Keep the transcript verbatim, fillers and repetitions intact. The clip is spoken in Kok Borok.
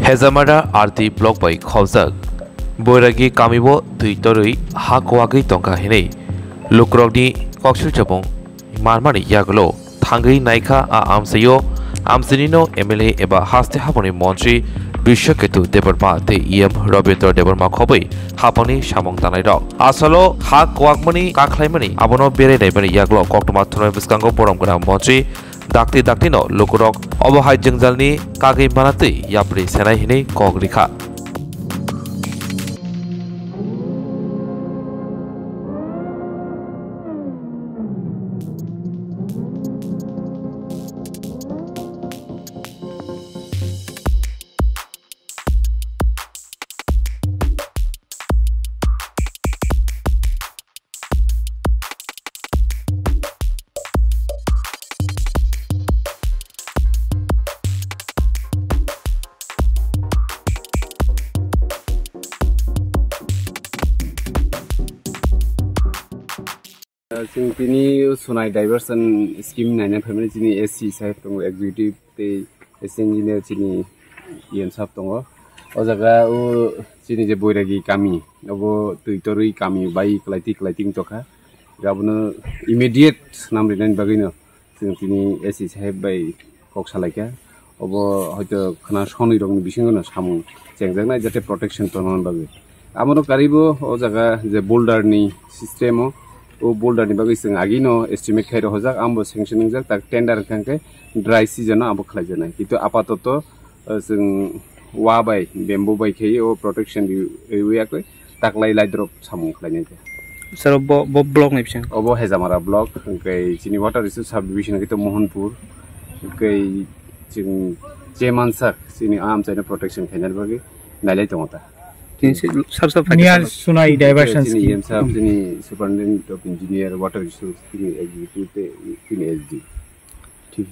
Hezamara R D block bai khobjak Boiragi kamio twi torwi ha kwagwi tongkha hinwi lukurokni koksilchapung manmani yagulo thangwi naikha a amchaio amchainino M L A eba haste haboni montri Bishwaketu Debbarma tei E M Rabindra Debbarma khobwi hapangni samung tangnairok. Asalo ha kwakmani kakhlaimani abono berai naimani yagulo koktwma thumnai bwskango borom gwnang montri dakti daktino lukurok obo hai jwngjalni kagwi manatwi yapri senai hinwi kok rikha. Chwng tini Sunai Diversion Scheme naina phaimani chini A C saheb tongo, executive tei S Engineer chini E M sahab tongo. O jaga o chini je Boiragi kami, obo twi torwi kami bai kwlaitwi kwlaitwi tongkha. Abono immediate nam rinani bagwino chwng tini A C saheb bai kok salaikha. Obo hoito khna sonwi rokni bisingo no samung chengjaknai jate protection tongna bagwi. Amoro karibo o jaga je boulder ni system o, o boulder ni bagwi chwng agino estimate khai rohorjak, ambo sanction wngjak, tak tender wngkha khe dry season o abo khlaijaknai. Kintu apatoto, o, chwng wa bai, bamboo bai khai o protection ri-, riwi yakwi taklai lai drop samung khlainai khe. Sir, bo, bo block ni bising? Obo Hezamara block, hwnkhe chini water resource subdivision hwnkhe to Mohanpur, hwnkhe chwng che mansak chini amchaino protection khainani bagwi nailai tongo ta. Chini si-, sir, sir, Near Sunai Diversion Chini Scheme. E M sahab, chini Superintendent of Engineer, Water Resource, chini executive tei chini S D. Thik.